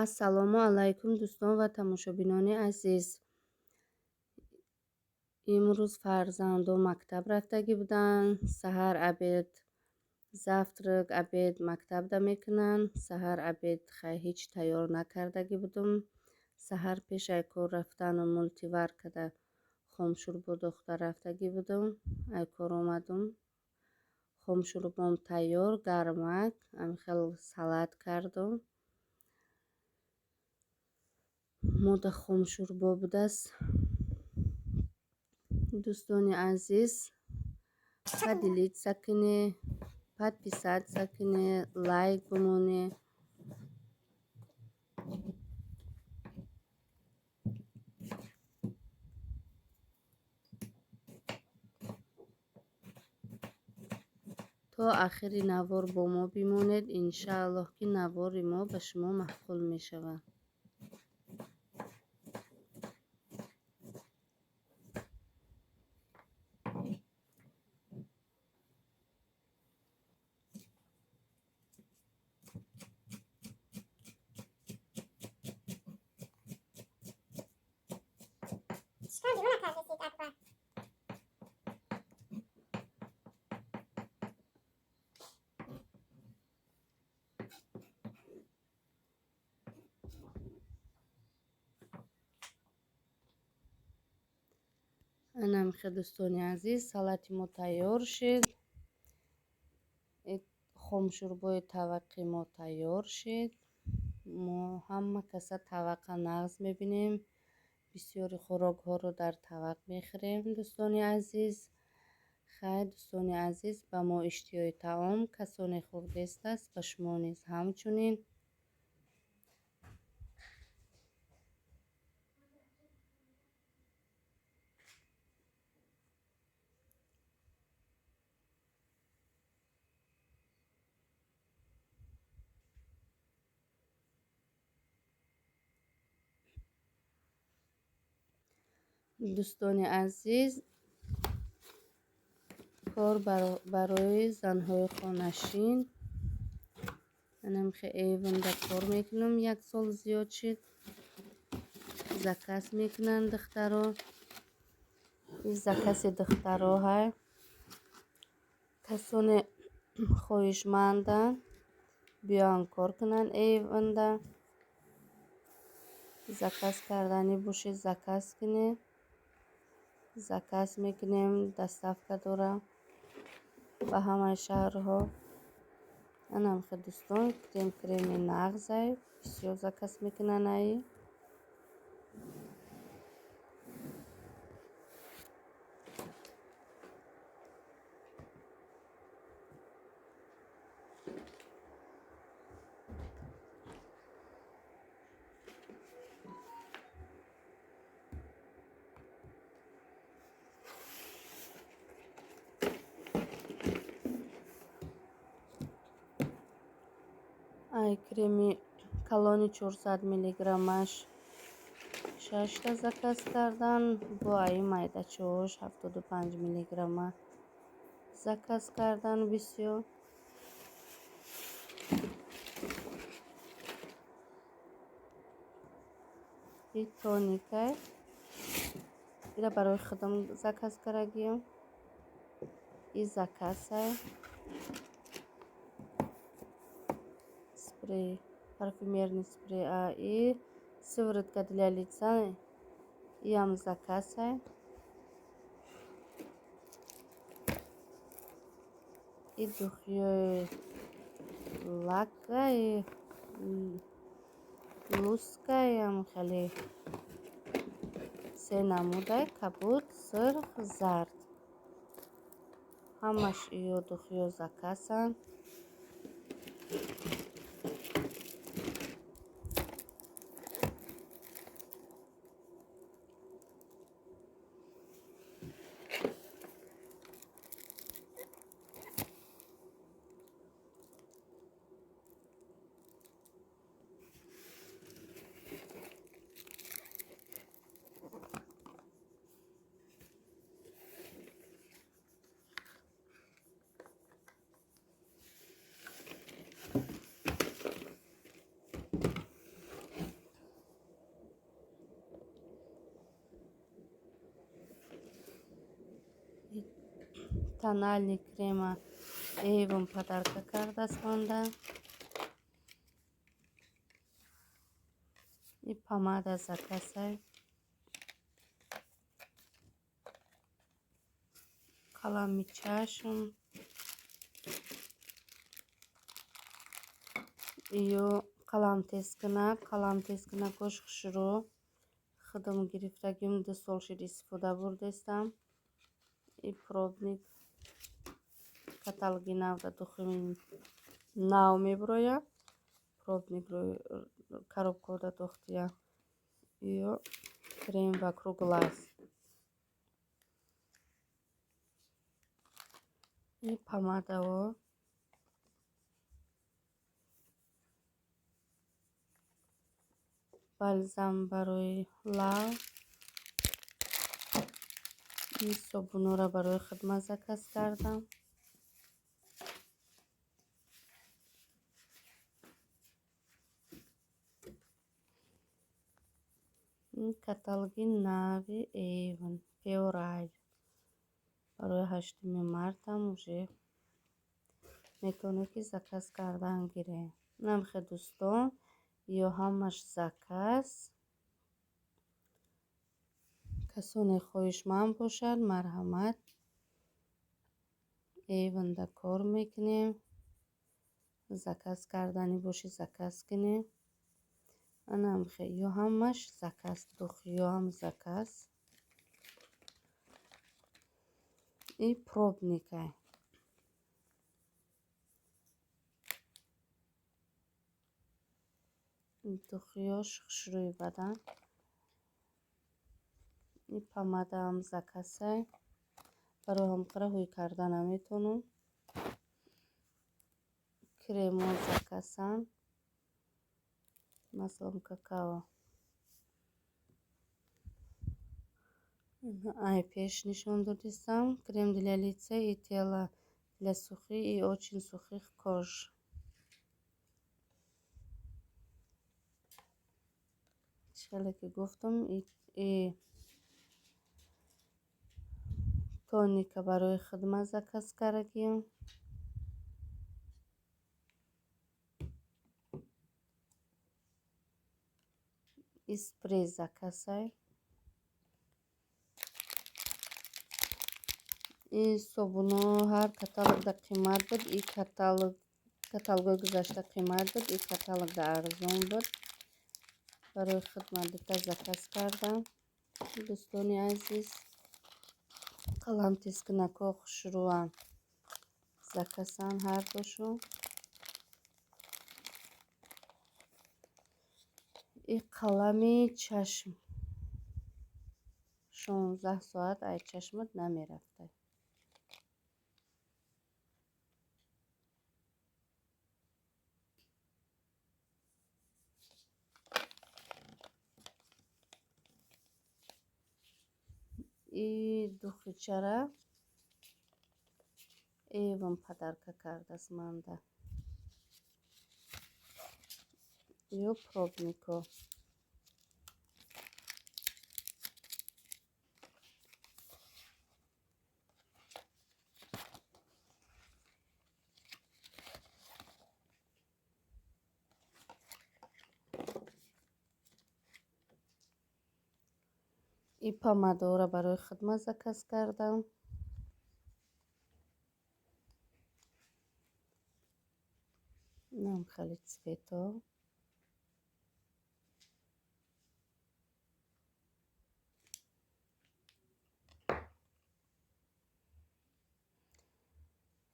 Ассалому алайкум, дӯстон ва тамошобинони азиз. Имрӯз фарзандо мактаб рафтагӣ буданд. Саҳар обед, завтрак, обед мактабда мекунанд. Саҳар обед хай ҳеҷ тайёр накардагӣ будум. Саҳар пеш ай кор рафтану мультиваркада хомшӯрбо дохта рафтагӣ будум. Ай кор омадум. Хомшӯрбом тайёр, гармак, ҳамин салат кардум. Мода хомшӯрбо будааст. Дӯстони азиз, поделиться кунед, подписаться кунед, лайк бимонед. То ахири навор бо мо бимонед. Иншааллоҳ, ки навори мо ба шумо маъқул мешавад. Чикор дигона кардесид, Акбар? Анамхе, дӯстони азиз, салати мо тайёр шид. Хомшӯрбои таваққи мо тайёр шид. Мо ҳама каса таваққа нағз мебинем. Бисёри хӯрокҳоро дар тавақ мехӯрем, дӯстони азиз. Хайр, дӯстони азиз, ба мо иштиҳои таом, касоне хӯрдестааст, ба шумо низ ҳамчунин. Дӯстони азиз, кор барои занҳои хонашин. Анамхе Эйвонда кор мекунам, як сол зиёд шид. Заказ мекунанд духтаро. И закази духтаро ҳай. Касоне хоҳишманданд, биёянд кор кунанд Эйвонда. Заказ карданӣ бошед, заказ кунед. Заказ мекунем, доставка дора ба ҳамаи шаҳрҳо. Анамхе, дӯстон, крем, креми нағзай, бисёр заказ мекунанд аи. Ай креми калони 400 миллиграммаш шашта заказ кардан, бо аи майдачаҳош 75 миллиграмма заказ кардан бисёр. И тоникай. Ира барои худам заказ кардагиам. И заказай. Спрей, парфюмерный спрей, а и сыворотка для лица, иам заказай. И духиёи лакай, лускаям хеле се намудай: кабуд, сурх, зард. Ҳамаш иё духиё заказанд. Тональный крема Эйвон подарка кардааст манда. И помада заказай. Қалами чашм. Ё қалам тезкунак. Қалам тезкунакош хушрӯ. Худам гирифтагим, 2 сол шид истифода бурдестам. И пробник каталоги навда духи нав мебирояд. Пробник коробкода дохтия. Ё крем вокруг глаз. И помадао. Бальзам барои лав. Ин собунора барои хидмат заказ кардам. Ин каталоги нави Эйвон феврал барои 8 мартам уже метавонед ки заказ кардан гиред. Намхе дӯстон, ё ҳамаш заказ. Касоне хоҳишманд бошад, марҳамат. Эйвонда кор мекунем. Заказ кардани боши заказ кунем. Анамхе ё ҳамаш заказ, духиёам заказ. И пробникай. Духиёш хушрӯи бадан. И помадаам заказай. Барои ҳамқара ҳуй карда наметавонам. Кремо заказан. Маслом какао. Ай пеш нишон додистам. Крем для лица и тела для сухих и очень сухих кож. Хеле ки гуфтам, и тоника барои хидмат заказ кардагим. И спрей заказай. Ин собуно ҳар каталогда қимат буд, и каталогои гузашта қимат буд, и каталогда арзон буд. Барои хидмат дута заказ кардам. Дӯстони азиз, қалам тезкунакҳо хушрӯанд. Заказанд ҳардушон. И қалами чашм 16 соат ай чашмат намерафта. И духичара Эйвон подарка кардааст манда. Ё пробнико. И помадора барои хидмат заказ кардам. Нам хеле цвето.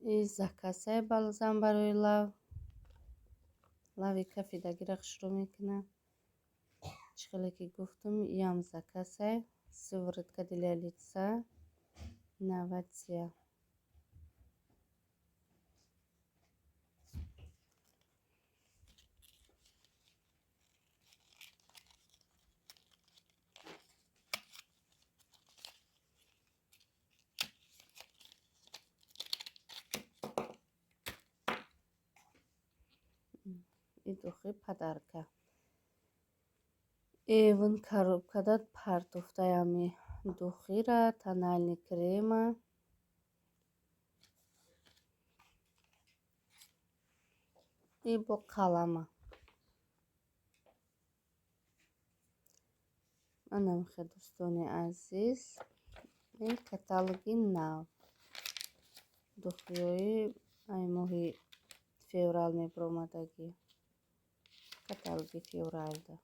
И заказай балзам барои лав. Лави кафидагира хушрӯ мекунад. Чӣ хеле ки гуфтам, иам заказай. Сыворотка для лица. Инновация. И духи подарка. Эйвон коробкада партофтаями духира, тональный крема. И бо қалама. Анамхе, дӯстони азиз, ин каталоги нав. Духиёи ай моҳи феврал мебиромадагӣ. Каталоги февралда.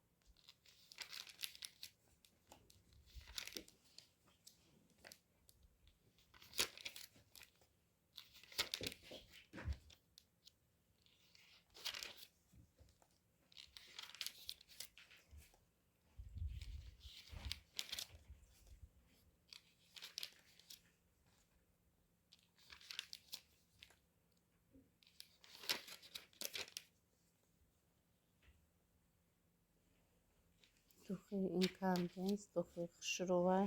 Духи Incandescent, духи хушрӯва.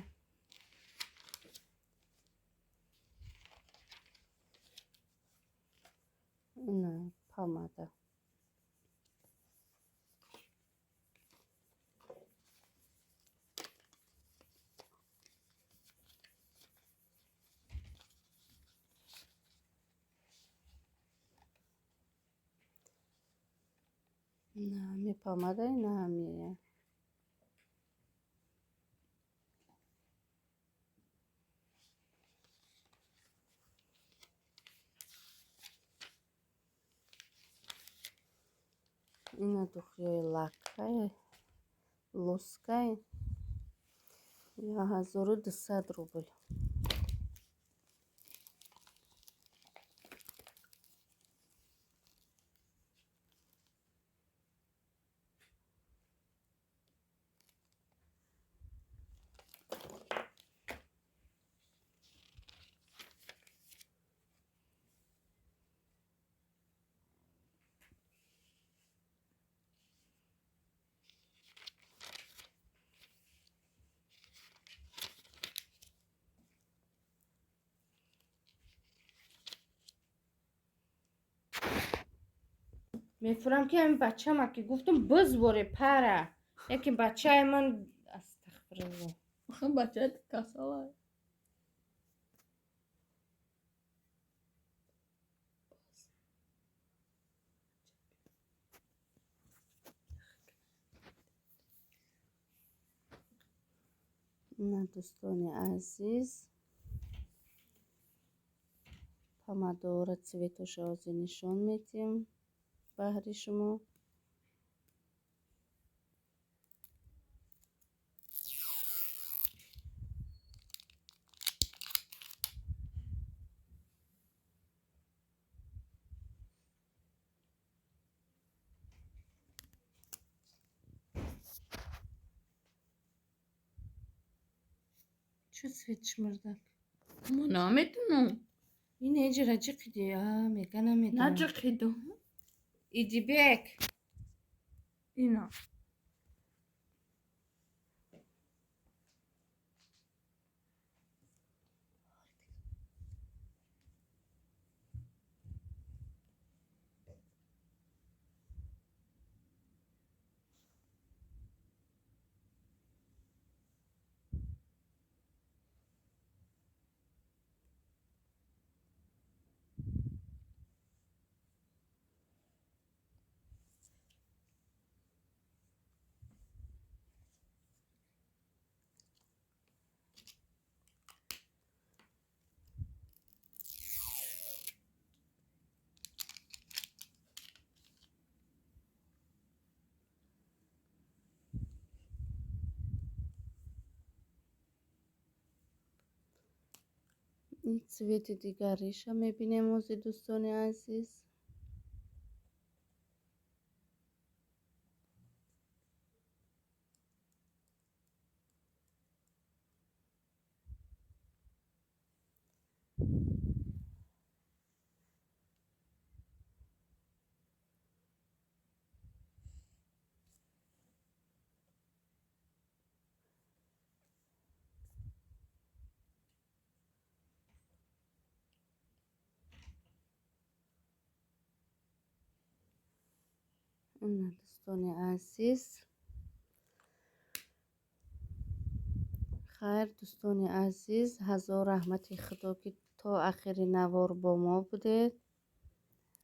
Ина помада. Ина ҳами помада, ина ҳамия. Ина духиёи лаккай, лускай 1200 рубл. Мефурам ки ҳамин бачама ки гуфтум бизборе пара. Яке бачаи ман астағфирулло. Бачаат касала. На, дӯстони азиз, помадора цветоша ҳозир нишон медиҳем баҳри шумо. Чӣ цвет шумурдак? Мо наметунам. Ин эҷра ҷиқиди, а мега намедонам. Наҷиқидум. Идибек. Ина. Ин цвети дигариша мебинем ози, дӯстони азиз. Ина, дӯстони азиз. Хайр, дӯстони азиз, ҳазор раҳмати Худо, ки то ахири навор бо мо будед.